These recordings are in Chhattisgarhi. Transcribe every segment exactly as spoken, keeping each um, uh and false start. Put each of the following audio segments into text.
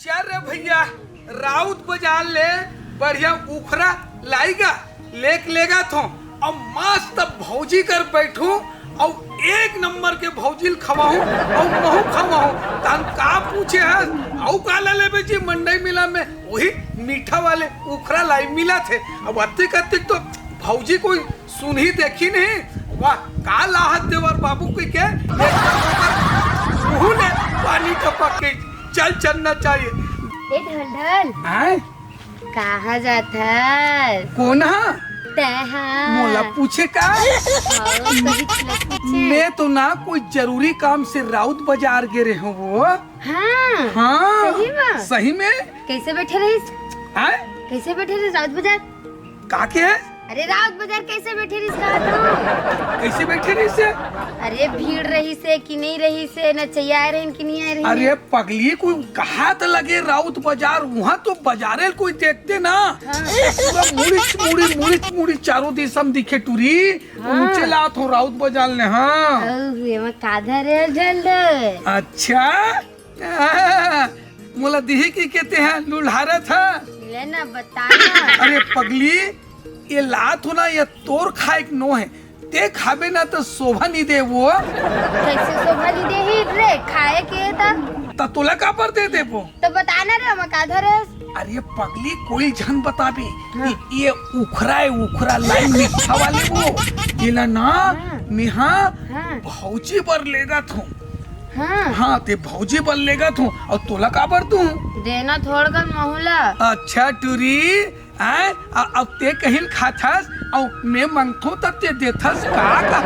चल रे भइया, राउत बजार ले बढ़िया उखरा लाइगा, लेक लेगत हों, अउ मस्त भौजी कर बइठहूं, अउ एक नंबर के भौजी ल खवाहूं, अउ महूं खवाहूं। तहन का पूछे हस, अउ काला लेबे जी मंडई मेला में, ओही मीठा वाले उखरा लाई मिलत हे। अब अतिक अतिक तो भौजी कोई सुनही देखही नहीं, वाह, का लाहत देवर बाबू कहिके, एक ओकर मुंह ले पानी टपक के चल चलना चाहिए। ए ढलढल, आय? कहाँ जात हस? कोन हा? तैं हा? मोला पूछे का? हाँ, कही तुला पूछे। मैं तो ना कोई जरूरी काम से राउत बजार गे रहे हूँ वो। हाँ, हाँ, सही में? सही में। कैसे बैठे रहिस? आय? कैसे बैठे रहिस राउत बजार? का के? अरे, राउत बजार कैसे बैठे रहिस कहा तो? कैसे बैठे रहिस हे? अरे, भीड़ रहिस हे कि नहीं रहिस हे, नचइया आए रहिन कि नहीं आए रहिन? अरे पगली, कोई कहात लगे राउत बजार, उहाँ तो बजारे ल कोई देखते ना। हाँ। पूरा मुड़िच मुड़ी, मुड़िच मुड़ी चारों दिशा में दिखे टूरी। हाँ। ऊंचे लात हों राउत बजार ले, हाँ। अउ, एमा का धरे ढलढल? अच्छा, मोला दिही कहिके तें हा लुल्हारत हा। ले ना, बता ना। अरे पगली, ये लात हों ना, ये तोर खाए के नो हे। तें खाबे ना त शोभा नइ दे वो। कैसे शोभा नइ देही रे, खाए के त? त तोला काबर दे देबो? त बता ना रे, ओमा का धरे हस? अरे पगली, कोई झन बताबे। हाँ। ये, ये उखरा हे, उखरा लाई मीठा वाले वो। एला ना, हाँ। मेहा हाँ। भौजी बर लेगत हों। हाँ। हाँ, तें भौजी बर लेगत हों, अउ तोला काबर दूं? देना थोड़कन महूं ला। अच्छा टूरी, हैं? अ-, अब तें कहिल खाथस, अउ मैं मंगथों त तें देथस का, का?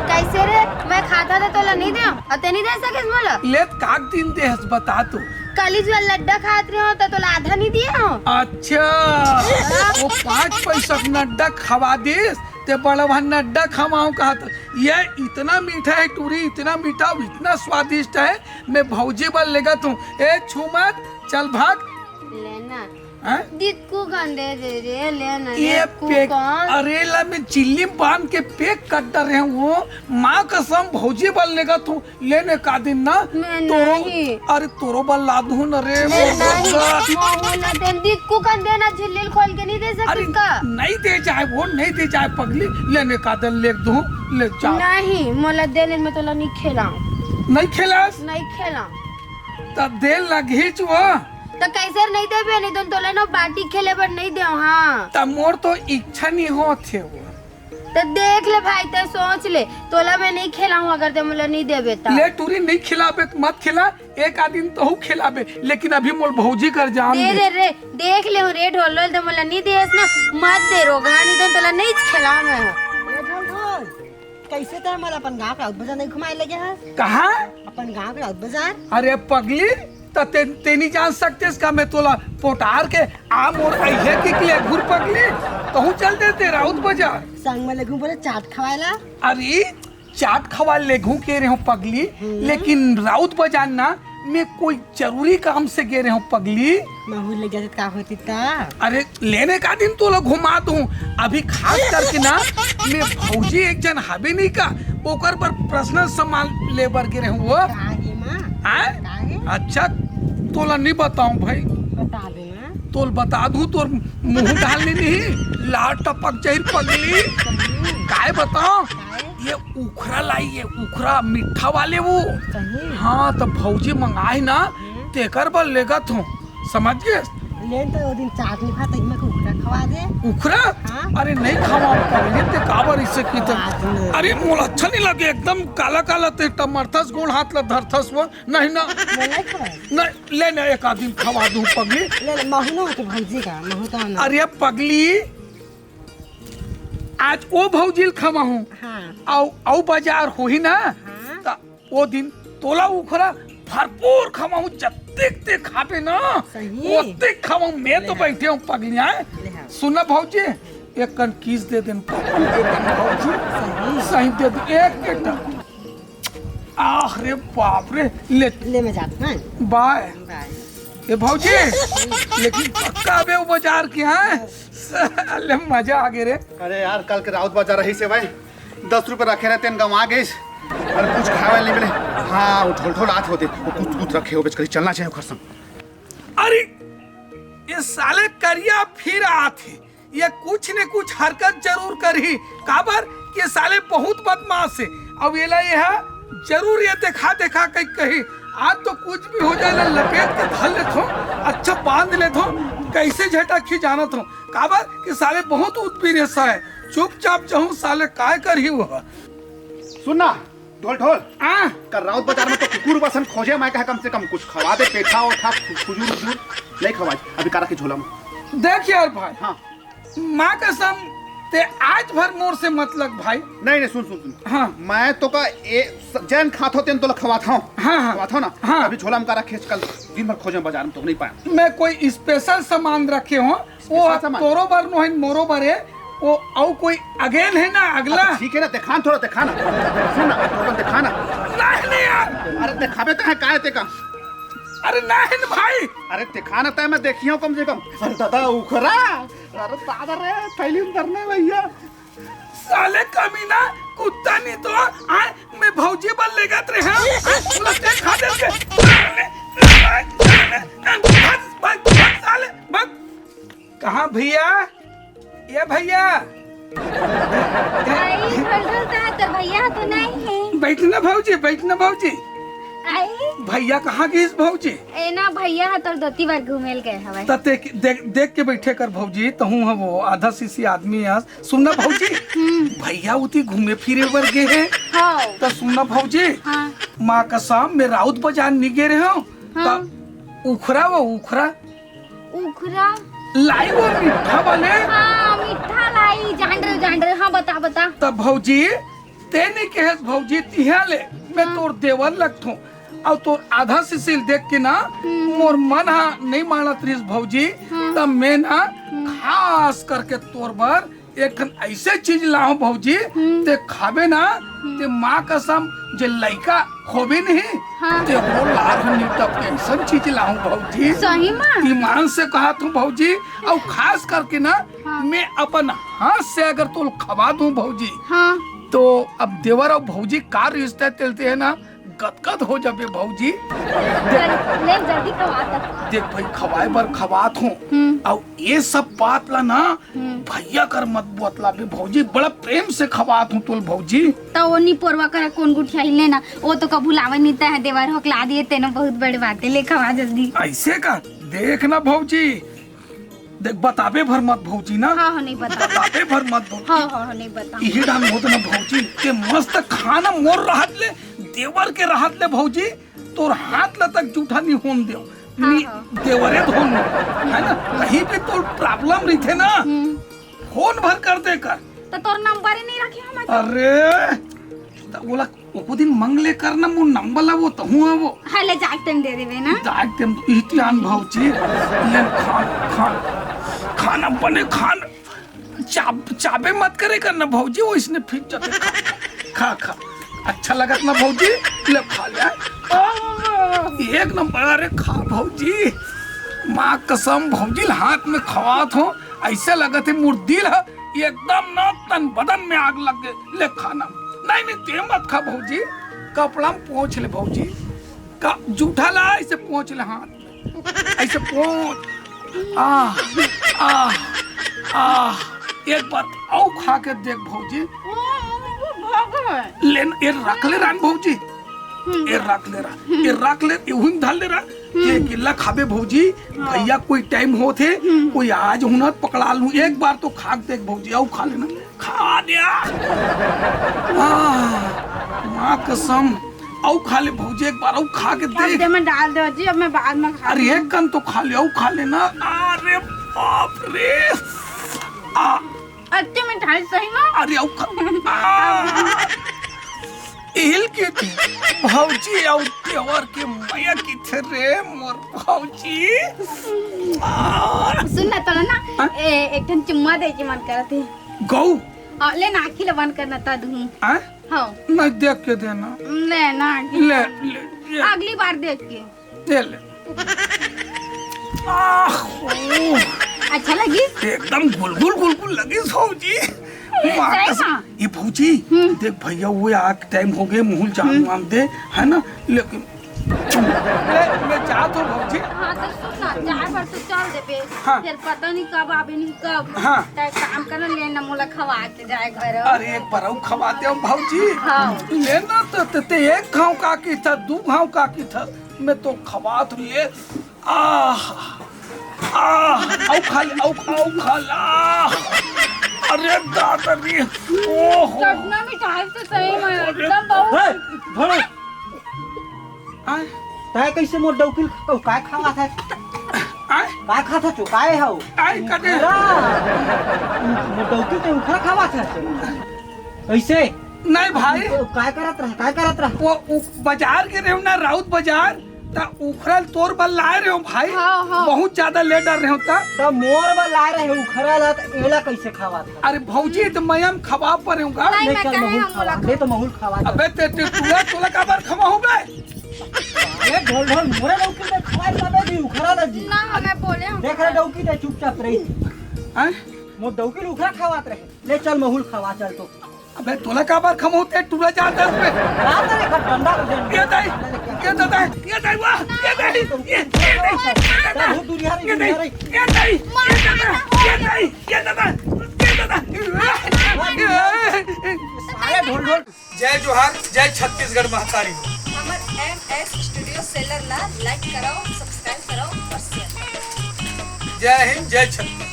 कैसे रे? मैं खाथों त तोला नइ देंव, अउ तें नइ दे सकेस मोला? ले त का दिन देहस बता तो। काली जो लड्डा खात रहे हों त तोला आधा नइ दिए हों? अच्छा, हाँ। वो पाँच पैसा के नड्डा खवा दिस, तें बड़वा नड्डा खवाहूं कहत। ये इतना मीठा हे टूरी, इतना मीठा, इतना स्वादिष्ट हे, मैं भौजी बर लेगत हों। ए छू मत, चल भाग। ले ना। हैं? दिक्कू कन दे दे रे, ले ना, ये दिक्कू पेक, कन। अरे ला, मैं झिल्ली में बांध के पेक कर डरे हूँ। माँ कसम, भौजी बर लेगत हों, ले ने का दिन ना। मैं तोरो, नहीं। अरे तोरो बर ला दूँ ना रे, मैं वो नहीं। बस। मोला दे, दिक्कू कन दे ना, झिल्ली खोल के नइ दे अरे सकिस का? नइ दे जाय वो, नइ दे जाय पगली, ले ने का दिन ले दूँ, ले जा। नहीं, मोला दे ले, मैं तोला नइ खेलांव। नइ खेलस? नइ खेलांव। त दे लगही च वो। त कइसे नइ देबे? नइ तो तोला ना बाटी खेले बर नइ देंव, हाँ। त मोर तो इच्छा नइ होत हे वो। त देख ले भाई, तें सोच ले, तोला मैं नइ खेलाहूँ अगर तें मोला नइ देबे त। ले टूरी, नइ खिलाबे त मत खिला, एक आध दिन तहूँ खिलाबे, लेकिन अभी मोर भौजी कर जान दे दे। दे रे, देख ले रे ढोल ढोल, तें मोला नइ देस ना, मत दे रोगहा, नइ तो तोला नइ खेलाहूँ मैं। ए ढोल ढोल, कइसे तें मोला अपन गाँव के राउत बजार नइ घुमाए लेगे हस? कहाँ? अपन गाँव के राउत बजार। अरे पगली, त ते, तें नइ जान सकतेस का मैं तोला पोटार के आम अउ अइहे के ले घुर पगली? तहूँ चल देते राउत बजार। संग में लेगहूँ बोले चाट खवाए ला। अरे चाट खवाए लेगहूँ के रहे हूँ पगली, हम्म। लेकिन राउत बजार ना मैं कोई जरूरी काम से गे रहे हूँ पगली। महूँ ले जाते का होती ता? अरे ले ने का दिन तोला घुमा दूँ। अभी खास करके ना मैं भौजी एक झन हबे नइ का, ओकर बर पर्सनल सामान ले बर गे रहे हूँ वो। का हे माँ? आय? का हे? अच्छा तोला नइ बताऊँ भाई। बता दे ना। तोल बता दूँ, तोर मुँह डाल ले नहीं, लार टपक जाही पगली। सही। काय बताऊँ? काय? ये उखरा लाई, ये उखरा मीठा वाले वो। सही। हाँ, त भौजी मंगाही ना, हम्म। तेकर बर लेगत हों, समझ गेस? ले न त ओ दिन चाट नइ खात, इमा के उखरा खवा दे। उखरा? हाँ। अरे नइ खवांव पगली, तें काबर अइसे कहिथस? बात नहीं। अरे मोला अच्छा नइ लगे, एकदम काला काला तें टमरथस, गोड़ हाथ ला धरथस वो। नहीं ना। मोला नइ खवाए। नहीं, ले ना, एक आध दिन खवा दूँ पगली। ले, ले, महूँ ना होते भौजी का, महूँ तो ना। अरे पगली, आज ओ भौजी ल खवाहूँ। हाँ। अउ, अउ बजार होही ना, हाँ। त ओ दिन तोला उखरा भरपूर खवाहूँ, जतिक तें खाबे ना, सही। ओतिक खवाहूँ। मैं तो ले हाँ। बइठे हूँ पगली, आय। ले हाँ। सुन ना भौजी, एक कन किस दे दे न पगली, दे दे न भौजी। सही। सही दे दे, एक, एक कन। आह रे बाप रे, ले। ले मैं जात हूँ, हाँ। बाय। बाय। ए भौजी, लेकिन पक्का अबे वो बजार के, हाँ? साले मजा आ गे रे। अरे यार, कल के राउत बजार रहिस हे भाई, दस रुपये रखे रहे तेन गंवा गेस। अरे कुछ खाए वाले नइ मिले। हाँ, वो ढोल ढोल आत होते, वो कुछ कुछ रखे हो बेच कर चलना चाहिए ओकर संग। अरे, ये साले करिया फिर आत हे। ये कुछ न कुछ हरकत जरूर करही, काबर कि साले बहुत बदमाश हे। अब एला ये जरूर ये देखा देखा कहीं कही, आज तो कुछ भी हो जाए ना, लपेट के धर लेथो, अच्छा बांध लेथो, कैसे झटक ही जानत हो, काबर कि साले बहुत उतबीर हे साले। चुपचाप जाहूं साले, काय करही वो। सुन ना, ढोल ढोल। आ? कल राउत बाजार में तो कुकुर बसन खोजे, मैं कहा कम से कम कुछ खवा दे, पेठा ओठा, खजूर उजूर। नहीं खवाई, अभी का रखे झोला में। देख यार भाई, हाँ। माँ कसम, ते आज भर मोर से मत लग भाई। नहीं नहीं, सुन सुन सुन। हाँ। मैं तो का ए, स- जैन खात हो तेन तो खवात हूँ। हाँ, हाँ। खवात हो ना। हाँ। अभी झोला में का रखे, कल दिन भर खोजे बाजार में तो नहीं पाया। मैं कोई स्पेशल सामान रखे हो, वो सामान? तोरो बर नोहे, मोरो बर हे, वो अउ कोई अगेन है ना, अगला। अच्छा, ठीक है ना, दिखा ना, थोड़ा दिखा ना। सुन ना, थोड़ा दिखा ना। नहीं, नहीं यार। अरे दिखाबे तो है, का है तेका? अरे नहीं ना भाई। अरे दिखा ना, तय मैं देखी हूँ कम से कम। अरे दादा उखरा, अरे दादा रे, थैली में धरने भैया। साले कमीना, कुत्ता नहीं तो आए, मैं भौजी बर लेगत रहे हैं। बोला, "ते खा दे के।" भाग, भाग, भाग, साले, भाग। कहाँ भैया? ये भैया। आई, ढोल ढोल ता, तोर भैया तो नहीं है। बैठ ना भौजी, बैठ ना भौजी। आई। भैया कहाँ गइस भौजी? ए ना, भैया ह तोर दोती बर घूमे ल गए हवय। त देख, देख, देख के बैठे कर भौजी, तहूँ ह वो आधा सीसी आदमी आस। सुन ना भौजी, हम्म। भैया उती घूमे फिरे बर गे हे। हाँ। त सुन ना भौजी, हाँ। माँ कसम, मैं राउत बाजार नी गे रहे हूँ। हाँ। त उखरा वो उखरा। उखरा? लाई वो मीठा वाले। हाँ, मीठा लाई, जान रहे, जान रहे। हाँ, बता, बता। त भौजी, ते नहीं कहेस भौजी, तिहा ले, मैं हाँ। तोर देवर लगथों। अउ तोर आधा सीसी ल देख के ना, हम्म। मोर मन हा नहीं मानत रहिस भौजी, हाँ। तब मैं ना हम्म। खास करके तोर बर एक ठन ऐसे चीज लाहूं भौजी, हम्म। ते खाबे ना, हम्म। ते माँ कसम, जे लइका होबे नहीं, हाँ। ते ओकरो लार ह नहीं टपके, ऐसन चीज लाहूं भौजी। सही में? ईमान से कहत हूँ भौजी, अउ खास करके ना, हाँ। मैं अपन हाथ से अगर तोल खवा दूं भौजी, हाँ। तो अब देवर अउ भौजी का रिश्ता चलते है ना, गदगद हो जाबे भौजी। देख, ले जल्दी खवा दे। देख भाई, खवाए बर खवात हूँ। हम्म। अउ ये सब बात ला ना हम्म। भैया कर मत बतलाबे भौजी, बड़ा प्रेम से खवात हूँ तोल भौजी। त ओनी पोरवा करा कोन गुठियाही ले ना, वो तो कभू लावे नहीं तय देवर होकला दिए, तेनो बहुत बड़े बात हे, ले खवा जल्दी। ऐसे का? देख ना भौजी, देख, बताबे भर मत भौजी ना। हाँ, हाँ, नहीं बता। बताबे भर मत भौजी। हाँ, हाँ, हाँ, नहीं बता। यही डांग होत ना भौजी, के मस्त खाना मोर रहत ले, देवर के रहत ले भौजी, तोर हाथ ला तक जूठा नहीं होन देव। हाँ, नी, हाँ। देवरे धोन, है ना? कहीं भी तोर problem रहिथे ना, हम्म। फोन भर कर दे कर। तो तोर नंबर ही नहीं रखे हम। अरे, त ओला एको दिन मंग ले कर ना, मोर नंबर ला वो तहूँ आवो। हाँ, ले जाके तेम दे देबे ना। जाके तेम इतियान भौजी, ले खान, खान, खाना बने खान। चाब, चाबे मत करे कर ना भौजी, वो इसने फिर जाते खा, खा, खा। अच्छा लगत ना भौजी, ले खा ले। एक नंबर, अरे खा भौजी। माँ कसम भौजी, हाथ में खवात हो, ऐसे लगत हे मोर दिल ह एकदम ना तन बदन में आग लग गे। ले खाना। नहीं, नहीं, ते मत खा भौजी, कपड़ा में पोंछ ले भौजी। का, जूठा ला, ऐसे पोंछ ले हाथ में। ऐसे पोंछ। आह, आह, आह। एक बार अउ खा के देख भौजी। ले न, ये रख ले रान भौजी। ये रख ले रान। ये रख ले, ये हुन धर ले रान। ये गिल्ला खाबे भौजी, भैया कोई टाइम होत हे, कोई आज हुनर पकड़ा लूं। एक बार तो खा के देख भौजी, अउ खा लेना, खा दिया। आह, माँ कसम, अउ खा ले भौजी, एक बार अउ खा के अब देख। दे में डाल दो जी, अब मैं बाद में खा अरे लूं। एक कन तो खा ले, अउ खा लेना। अरे बाप रे, आ, अत्ते मिठाई सही में? अरे, अउ ख-, आ, इहिल के थी, भौजी अउ देवर के मया की थे रे, मोर भौजी। आ। सुन ना, तोला ना, हाँ? ए, एक ठन चुम्मा दे के मन करत हे। गौ? आ, ले ना, आँखी ल बंद करना, त दूँ। हाँ? हाँ। नहीं, देख के देना। ले ना, आँखी। ले, ले, ले। अगली बार देख के। ये ले। आह, ओह। अच्छा लगी? एकदम गुलगुल गुलगुल लगी भौजी। माँ सही कसम। माँ? ये भौजी, हम्म। देख भैया, वो आग टाइम हो गए, मुहुल जान हम्म। वान दे, है ना? लेकिन मैं, मैं जात हूँ भौजी। हाँ, तो सुन ना, जाए बर तो चल देबे। हाँ। फिर पता नहीं कब आबे, नहीं कब। हाँ। तय काम कर, ले ना, मोला खवा के जाए घर। अरे, एक बार अउ खवाते हम भौजी। हाँ। ले ना, तो ते, ते एक घाव का की था, दू घाव का की था, मैं तो खवात हूँ ये। आह, आह, अउ खा ले, अउ, अउ खा ले, आह। अरे दादा रे, ओहो। चटना मिठाई तो सही में अरे। एकदम बहुत। हे, धोड़े। आय। तय कैसे मोर डौकी ल-, काय खावा था? आय। काय खाता तू? काय हव? आय, कदे। अरे, मोर डौकी ते उखरा खावा था। कैसे? नहीं भाई। तो काय करत रहा? काय करत रहा? वो उ-, बाजार गे रहेंव ना, राउत बाजार, त उखरा ल तोर बर लाए रहेंव भाई। हाँ, हाँ। बहुत ज्यादा ले डर रहेंव त। त मोर बर लाए रहे उखरा ला, त एला कैसे खावा था? अरे भौजी, त मैं हम खवा पर रहेंव का? नहीं, ले मैं चल, कहे महूल हम खवा। ओला ले तो महूल खवा। अबे ते, ते, तोला, तोला काबर खवाहूँ बे? अरे ढोल ढोल, मोरे डौकी ते खवाए तबे जी उखरा ला जी। ना, हमें बोले हम देख रे डौकी ते चुपचाप रही। हैं? मोर डौकी ल उखरा खवात रहे। ले चल महूल खवा चल तो। अबे तोला काबर खवाहूँ ते टूरा जात हस बे? रात रे का डंडा को डंडा। ये दाई, ये दादा, ये दाई, वाह, ये दाई, ये, ये दाई, ये दाई, बहुत दूर यार, ये दाई, ये दाई। ये दाई, ये दादा, ये दाई, ये दादा, ये दादा। अरे ढोल ढोल। जय जोहार, जय छत्तीसगढ़ महतारी। हमर एम एस स्टूडियो सेलर ला like कराओ, subscribe कराओ और share कराओ। जय हिंद, जय छत्तीसगढ़।